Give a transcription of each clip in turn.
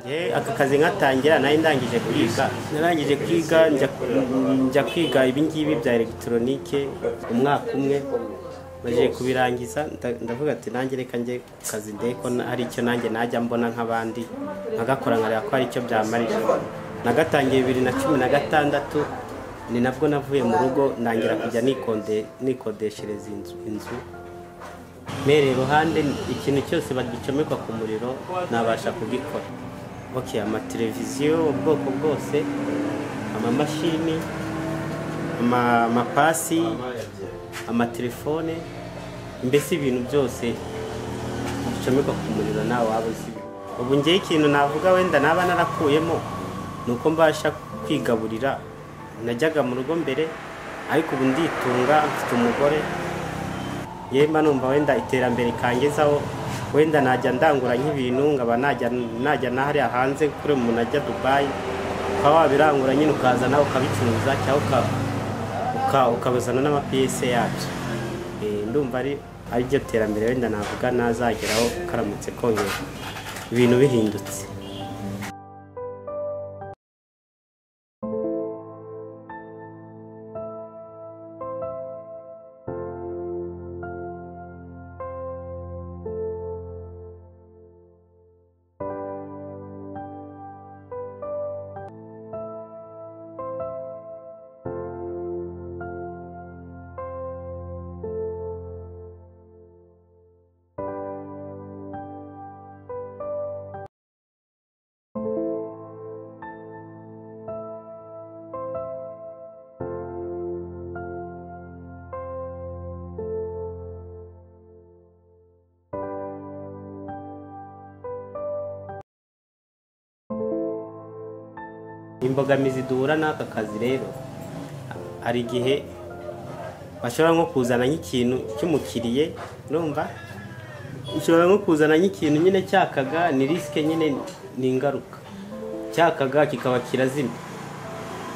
Aka kazi nkatangira nari ndangije kwiga, narangije kwiga njya kwiga ibingibi bya elegitoronike umwaka umwe, maze kubirangiza ndavuga ati nanjye reka njye ku kazi ndebe ko hari icyo nanjye najya mbona nk'abandi, nkagakora nkareba ko hari icyo byamarira. Nagatangiye 2016, ni nabwo navuye mu rugo ndangira kujya nikodeshereza inzu. Mere iruhande ikintu cyose bagicomekwa ku muriro nabasha kugikora. Okay, amateleviziyo ubwoko bwose, amamashini, amapasi, amatelefone, mbese ibintu byose bicomekwa ku muriro nawe waba uzi. Ubu ngiye ikintu navuga wenda naba narakuyemo ni uko mbasha kwigaburira. Najyaga mu rugo mbere ariko ubu nditunga, mfite umugore. Yemba numva wenda iterambere kangezaho, wenda najya ndangura nk'ibintu nkaba najya nahariya hanze kure umuntu ajya Dubai, ukaba wabirangura nyine ukaza nawe ukabicuruza cyangwa ukabazana n'amapiyese yabyo. Ndumva ari ryo terambere wenda navuga nazageraho karamutse kongera ibintu bihindutse. Imbogamizi duhura n'aka kazi rero, hari igihe bashobora nko kuzana nk'ikintu cy'umukiriye, urumva ushobora nko kuzana nk'ikintu nyine cyakaga, ni risike nyine, ni ingaruka, cyakaga kikaba kirazima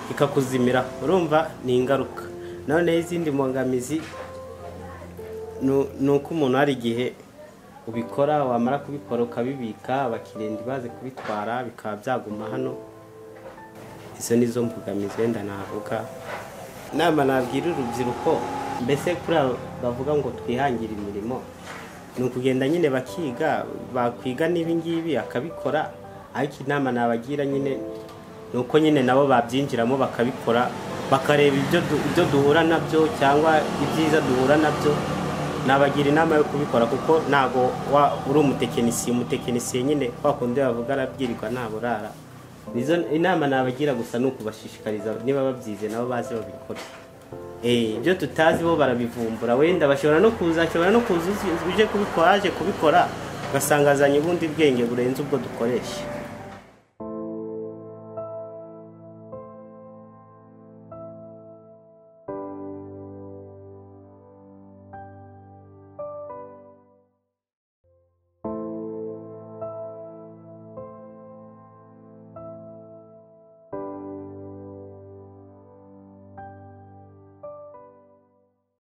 kikakuzimira, urumva ni ingaruka. Noneho izindi mbogamizi ni uko umuntu hari igihe ubikora, wamara kubikora ukabibika, abakiriya ntibaze kubitwara bikaba byaguma hano. Izo nizo mbogamizi wenda navuga. Inama nabwira urubyiruko mbese kuri bavuga ngo twihangire imirimo, ni ukugenda nyine bakiga, bakwiga n'ibi ngibi akabikora, ariko inama nabagira nyine ni uko nyine nabo babyinjiramo bakabikora, bakareba ibyo duhura nabyo cyangwa ibyiza duhura nabyo. Nabagira inama yo kubikora kuko ntago uri umutekinisiye, umutekinisiye nyine kwa kundi bavuga arabwirirwa ntaburara. Nizo inama nabagira gusa ni ukubashishikariza niba babyize nabo baze babikora. Ibyo tutazi bo barabivumbura, wenda bashobora no kuza, ashobora no kuza uje kubikora, aje kubikora ugasanga azanye ubundi bwenge burenze ubwo dukoresha.